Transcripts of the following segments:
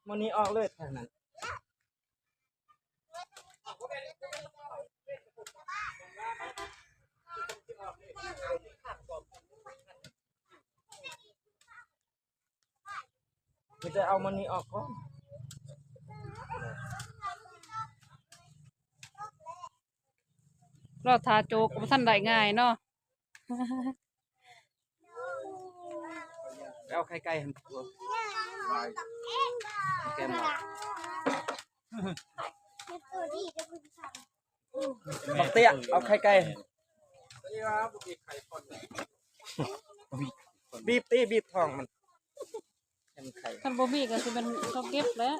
ມື້ນີ້ອອກເລີຍທາງນັ້ນ. ມີແຕ່ເອົາມັນນີ້ອອກກ່ອນ. ລໍຖ້າໂຈກກໍບໍ່ທັນໄດ້ງ່າຍເນາະ. ໄປເອົາໄຂ່ໄກ່ຫັ້ນ ແກມ ບັກເຕ້ຍ ເອົາໄຂ່ໄກ່ ບີບຕິ ບີບທ້ອງມັນ ເຫັນໄຂ່ ຄັນບໍ່ມີກໍຊິແມ່ນເຂົາເກັບແຫຼະ.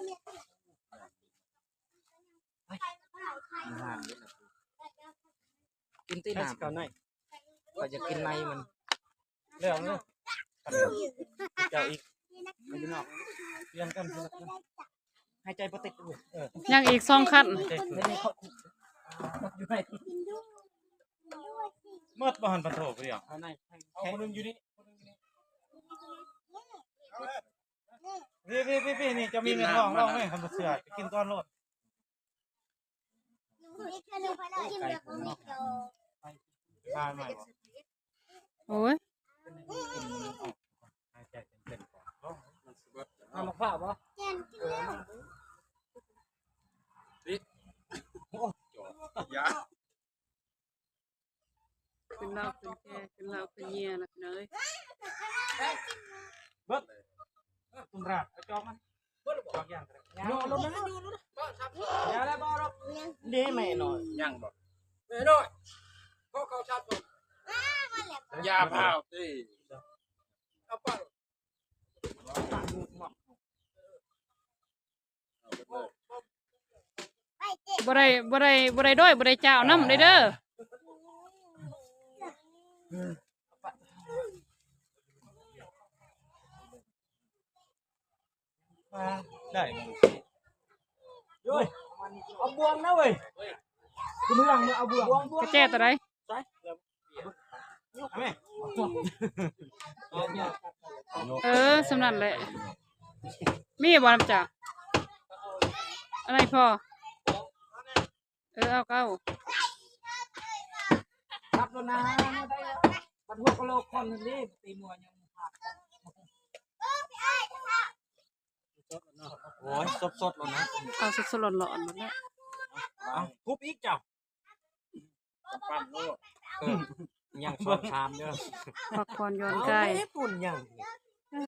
ກິນຕິນ້ຳ ຂ້ອຍຢາກກິນໃນມັນ. ແລ້ວເດີ ເຈົ້າອີກ ຢູ່ນອກ ລຽງກັນ ຫາຍໃຈບໍ່ຕິດ. ເອີ ຍັງອີກສອງຄັນ ເອີ ໝົດບໍ່ຫັ້ນ ປະໂທ ຜູ້ດຽວ ເອົາຄົນໜຶ່ງຢູ່ນີ້ ນີ້ ນີ້ ນີ້ ນີ້ ເຈົ້າມີແມ່ນລອງ ລອງແມ່ ຄັນບໍ່ເຊື່ອ ກິນກ່ອນໂລດ. ໂອ້ຍ ເອົາໝາກພ້າວບໍ່? ເປັນເຫຼົ້າເປັນແກ່ ເປັນເຫຼົ້າເປັນເຫຍື່ອລະພີ່ນ້ອງເອີຍ. ເບິດ ເອີ ຕຸ້ມຣາດ ໄປຈອກມັນ ເບິດລະບໍ່? ຈອກຢ່າງກະໄດ້ ໂຍນລົງມາ ຢ່າລະບໍ່ດອກ. ເດ້ແມ່ນ້ອຍ ຍັງບໍ່? ແມ່ນ້ອຍ ຂໍເຂົ້າຊາດກ່ອນ ຢ່າພ້າວຕິ ເອົາໄປ. ບໍ່ໄດ້ ບໍ່ໄດ້ ບໍ່ໄດ້ດ້ອຍ ບໍ່ໄດ້ຈາວນຳເດີ້. ໄດ້ ໂອ້ຍ ເອົາບ່ວງນະເວີຍ ເອົາບ່ວງ ເອົາບ່ວງ ກະແຈໂຕໃດ? ເອີ ສ່ຳນັ້ນແຫຼະ. ມີບໍ່ນຳຈາກ ອັນໃດພໍ? ເອີ ເອົາ ເອົາ ຈັບໂລດນາ ໄດ້ແລ້ວ ບັດຫົວກະໂຫຼກຄົນນີ້ ຕີມົວຍັງພາດ. ໂອ້ຍ ສົດໆ ໂລດນາ ເອົາສົດໆ ຮ້ອນໆ ໂລດແຫຼະ. ເອົາ ທຸບອີກເຈົ້າ. ປັ້ນໂລດ ເອີ ຍັງສອງສາມເດີ້ ພັກຜ່ອນຢ່ອນກາຍ. ເອົາ ເຮັດບຸນຫຍັງ?